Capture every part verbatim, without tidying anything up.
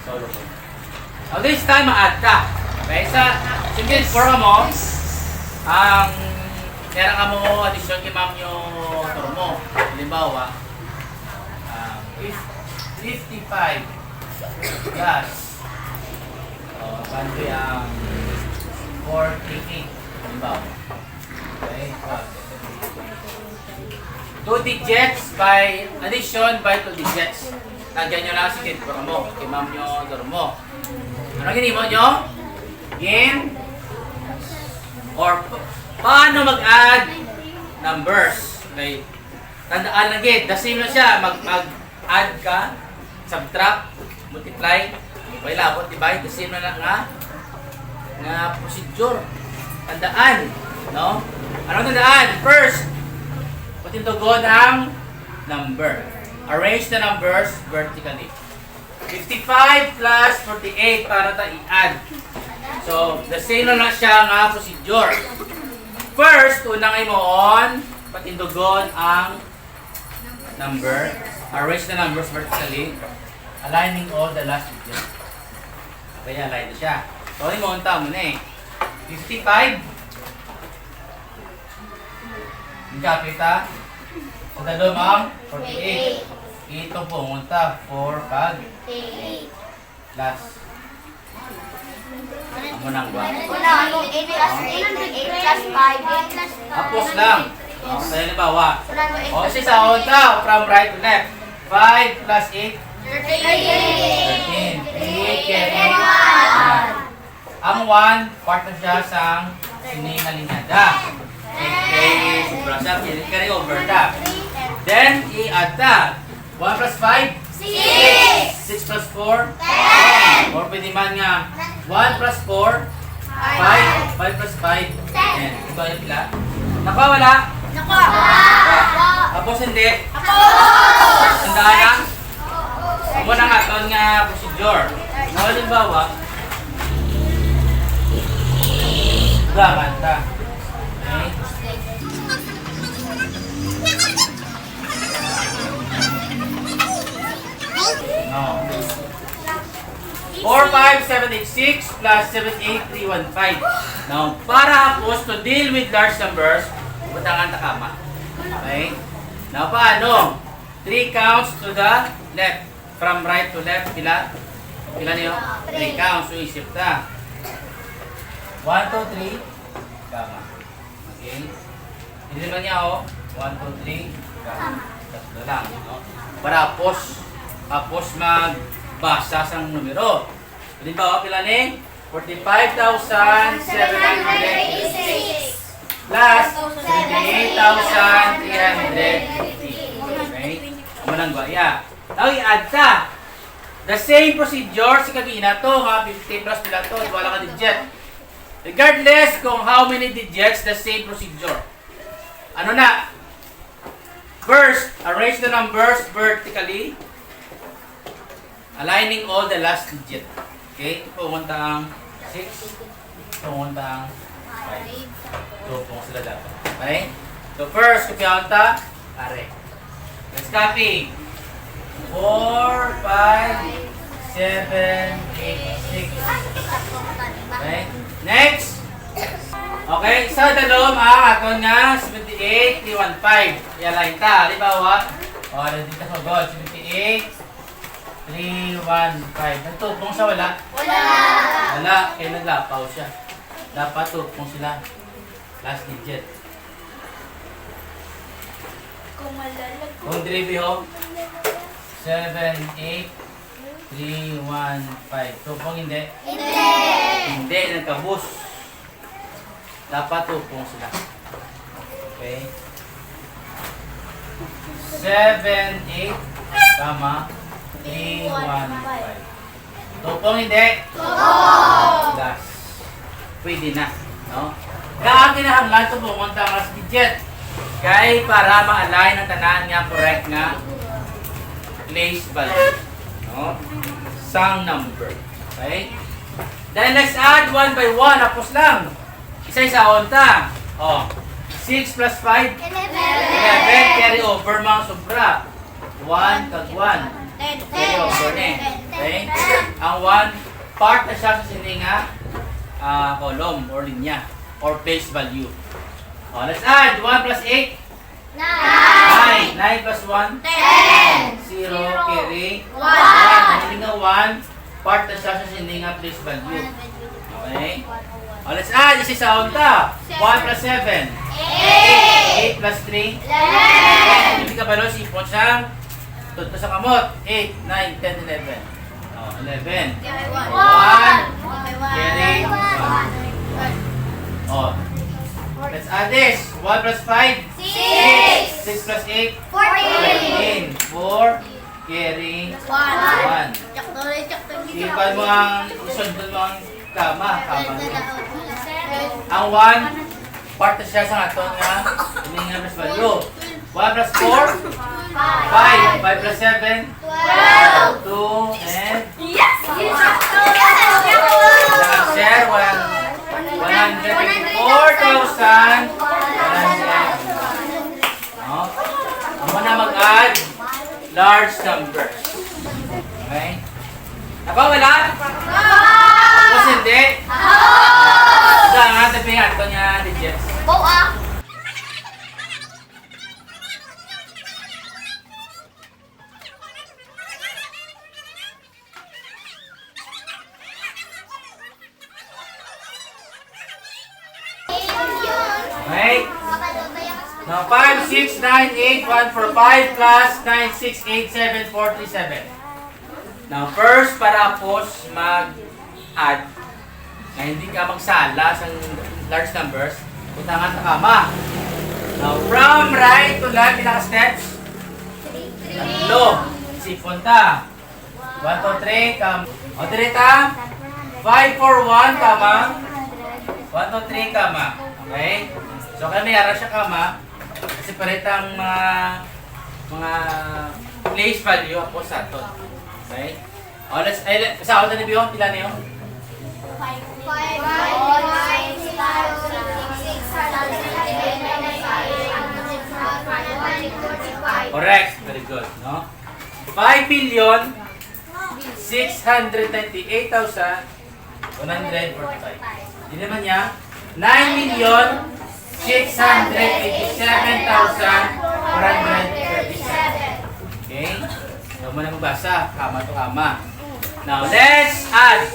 Now, this time, ma-add ka. Okay, sa sentence form mo, ang meron ka mo addition kay Ma'am yung turmo. Halimbawa, ah, fifty-five plus, oh, bante ang forty-eight. Halimbawa. Okay, so, two digits by addition by two digits. Lagyan nyo lang si Kid Promo. Kay Ma'am nyo Dormo. Ano ginimo nyo? Gin? Or pa- paano mag-add numbers? Okay. Tandaan lang gid, the same lang siya. Mag, mag-add ka, subtract, multiply, may labot, divide, the same na lang nga, nga procedure. Tandaan, no? Ano tandaan? First, patindugon ang number. Arrange the numbers vertically. Fifty-five plus forty-eight para ta i-add. So, the same na lang siya nga procedure. First, unang imoon, patindugon ang number. Arrange the numbers vertically, aligning all the last digits. Okay, align na siya. So, imoon ta mo na eh. Fifty-five. Ang kapit ha? Sa dalom ang forty-eight. Ito po, unta, four kag eight. Last. Amo nang one. Una, ano, eight plus eight, eight plus five, eight plus five. Hapos lang. O, sa halimbawa. O, si sa unta, from right to left. Five plus eight. Thirteen. Thirteen. Three, carry one. Ang one, part na siya sa sini nga linyada. Okay, sobra siya, carry over ta. Then, i-add ta. One plus five? Six. Six plus four? Ten. Or pwede man nga, one plus four? Five. Five plus five? Ten. Ito yung pila? Nakuha, wala? Nakuha. Tapos hindi? Tapos. Tandaan na? Amo na nga aton nga procedure. No, halimbawa, dugangan ta. Okay? No. Four, five, seven, eight, six plus seven, eight, three, one, five. Now, para hapos to deal with large numbers, butangan ta kama. Okay? Now, paano? Three counts to the left. From right to left, pila? Pila niyo? Three. Three counts. So, isip ta. One, two, three. Kama. Okay. Hindi naman niya, oh. One, two, three. Kama. Tatlo lang, no? Para hapos, hapos magbasa sang numero. Halimbawa, pila ni? Forty-five thousand seven hundred eighty-six plus seventy-eight thousand three hundred fifty. Okay? Amo nang gwaya. Now, i-add ta. The same procedure si kagina to, nga fifty plus pila to, wala ka digit. Regardless kung how many digits, the same procedure. Ano na? First, arrange the numbers vertically, aligning all the last digit. Okay? Pumunta ang six, pumunta ang five. Tupong sila dapat. Okay? So first, kopyaon ta, are. Let's copy. Four, five, seven, eight, six. Okay? Next. Okay, sa dalom ang aton nga seventy-eight, three one five. I-align ta. Halimbawa, o, dito sa goal, seventy-eight, three one five. Nagtupong sa wala? Wala. Wala, kaya naglapaw siya. Dapat tupong sila. Last digit. Kung malalag ko. Kung dribi ho, seven eight three one five. Tupong hindi? Hindi. Hindi, nagkabus. Dapat tupong sila. Okay? Seven eight, kama, three one five. Tupong hindi? Tupong! Last. Pwede na, no? Kaya ang kinahanglan, tupungon ta ang last digit. Kay para ma-align ang tanan nga correct nga place value, no? Sang number. Okay? Then let's add one by one. Hapos lang. Isa-isa unta. Oh. Six plus five? Eleven. Eleven. Carry over, mga sobra. One kag one. Ten. Carry over ni. Okay? Ang one, part na siya sa sini nga, ah, column or linya or place value. Oh, let's add. One plus eight? Nine. Nine plus one? Ten. Zero, carry? One. Ang meaning nga one, part na siya sa sini nga place value. Okay? Oh, let's add. Isi sa unta. One plus seven? Eight. Eight plus three? Eleven. Hindi ka balo, sipon siya. Tudto sa kamot. Eight, nine, ten, eleven. Oh, eleven. One. One. Carry. One. Oh. Let's add this. One plus five? Six. Six plus eight? Fourteen. Fourteen. Four. Carry. One. One. Sakto na, sakto. Sipan mo ang, sundon mo ang kama. Kama niya. Ang one, part na siya sa aton nga, ini nga mas value. One plus four? Five. Five plus seven? Twelve. Two, and Yes! Yes! The answer, one, one hundred fifty-four thousand one hundred. No? Amo na mag-add large numbers. Okay? Ako, wala? Tapos hindi? Sa nga, tapingan ko niya, digits. Wow, ah! Okay? Now, five, six, nine, eight, one, four, five plus nine, six, eight, seven, four, three, seven. Now, first, para apos mag-add, na hindi ka magsala sa large numbers, butangan ta kama. Now, from right to left, pila ka steps? Tatlo. Sipon ta. One, two, three, kama. O, diri ta. Five, four, one, kama. One, two, three, kama. Okay? So, kami, ara siya, kama. Separate ang mga, mga place value ako sa ato. Okay? O, let's, ay, le-, sa ako na biyo, pila niyo? Five. Five. Correct. Very good, no? Five billion, six hundred ninety-eight thousand, one hundred forty-five. Di naman niya, nine million, six hundred eighty-seven thousand, four hundred thirty-seven. Okay? So, mo na magbasa. Kama to kama. Now, let's add.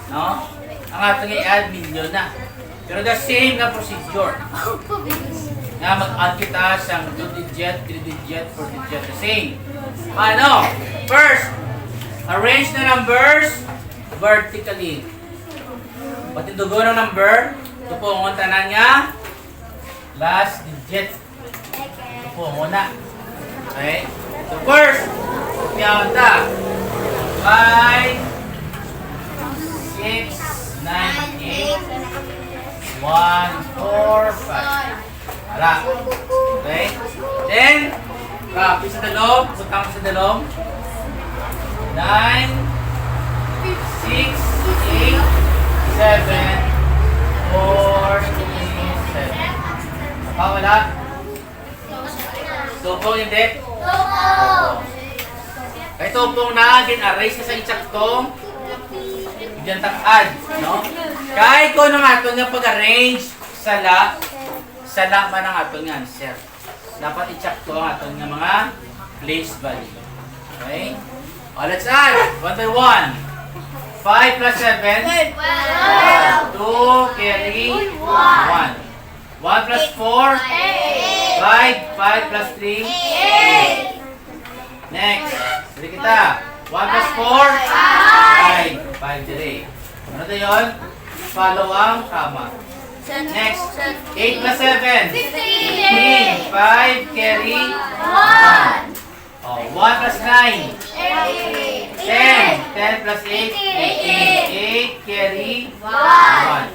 No? Ang atong i-add, million na. Pero the same na procedure. Nga mag-add kita sa two digit, three digit, four digit, the same. Ano? First, arrange the numbers vertically. Patindugon ang number, tupongon tanan nga last digit. Tupongon na. Okay? So first, kuyaon ta. Five, six, nine, eight, one, four, five. Ara. Okay? Then, copy sa dalom, butang sa dalom. Nine, six, eight, seven, four, three, seven. Apa, wala? Tupong, hindi? Tupong. Kay tupong na, gin-arrange na sa insaktong. Diyan tak-ad, no? Kay kung ano nga ito nga pag-arrange, sala, sala man ang aton nga answer. Dapat i-check to ang aton nga mga place value. Okay? O, let's add. One by one. Five plus seven? Twelve. Two, carry. One. One plus four? Eight. Five. Five plus three? Eight. Next. Diri kita. One plus four? Five. Five. Five diri. Ano to yun? Follow ang comma. Next. Eight plus seven? Fifteen. Fifteen. Five, carry? One. Oh, one plus nine? Eight. Ten. Ten plus eight? Eighteen. Eight, carry? One. One.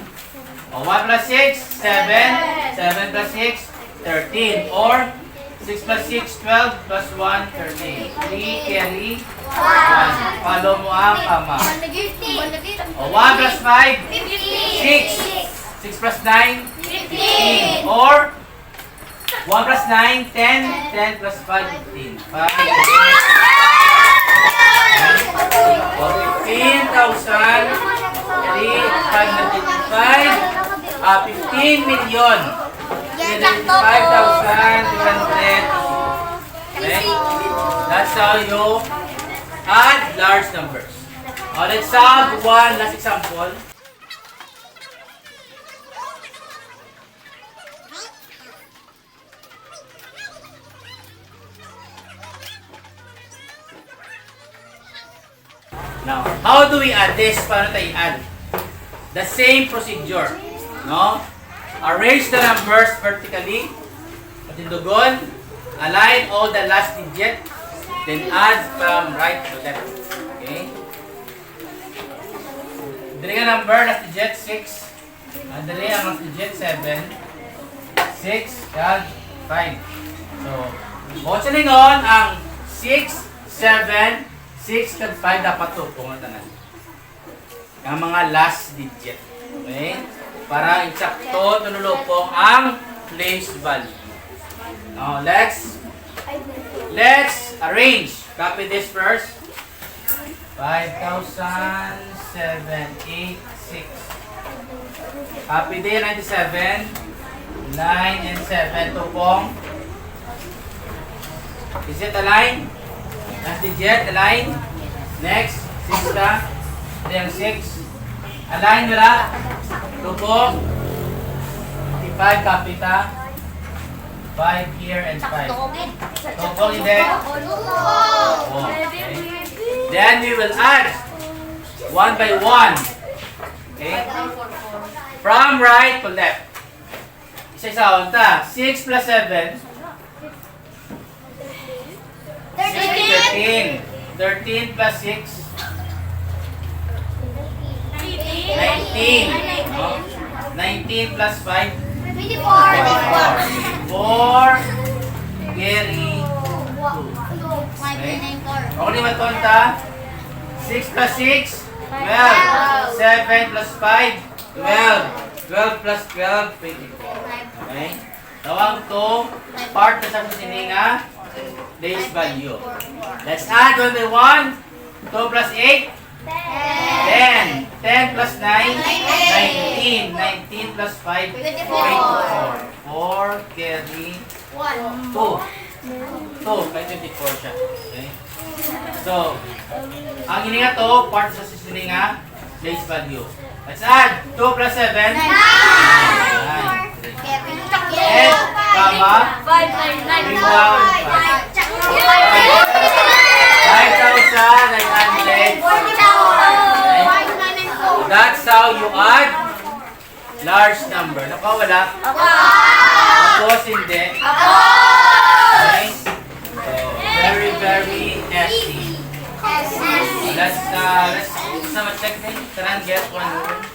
Oh, one plus six? Seven. Seven plus six? Thirteen. Or, six plus six, twelve, plus one, thirteen. Three, carry? One. Follow mo ang comma. Fifteen. Oh, one plus five? Fifteen. Six. Six plus nine? Fifteen. Or, one plus nine, ten. Ten plus five, fifteen. Five. fifteen thousand three hundred eighty-five, ah, fifteen million three hundred eighty-five thousand three hundred. Okay? That's how you add large numbers. Oh, let's have one last example. Now, how do we add this? Paano tayo i-add? The same procedure, no? Arrange the numbers vertically. Patindugon, align all the last digit, then add from right to left. Okay? Diri nga number, last digit, six. Ang diri ang digit seven, six, kag five. So, buot silingon, ang six, seven, six, kag five dapat tupong ang tanan. Ang mga last digit. Okay? Para insakto, tululupong ang place value. Now, let's, let's arrange. Copy this first. Five thousand seven eight six. Copy din, ninety-seven. Nine and seven, tupong. Is it align? Last digit, align. Next, six ka. Then six. Align, wala. Tupong. Five, copy ta. Five here and five. Tupong, hindi. Oh, okay. Then we will add one by one. Okay? From right to left. Isa-isa, unta. Six plus seven. Thirteen. Thirteen. Thirteen plus six. Nineteen. No? Nineteen plus five. Twenty-four. Four. Carry. Okay? Ako ni Matonta. Six plus six. Twelve. Seven plus five. Twelve. Twelve plus twelve, twenty-four. Okay? Tawag to, part na sa sini nga base value. Let's add one by one. Two plus eight? Ten. Ten plus nine? Nineteen. Nineteen plus five? Twenty-four. Four. Carry two. Two, kay twenty-four siya. Okay? So, ang ini nga to, part sa sini nga base value. Let's add. Two plus seven? Nine. Nine. Eight, comma? Five, nine, nine. Five. Five thousand nine hundred. That's how you add large number. Nakawala? Ako. Ako, hindi. Ako. Okay? So, very, very easy. Easy. Let's, uh, let's, let's have a check din. Tanan, get one.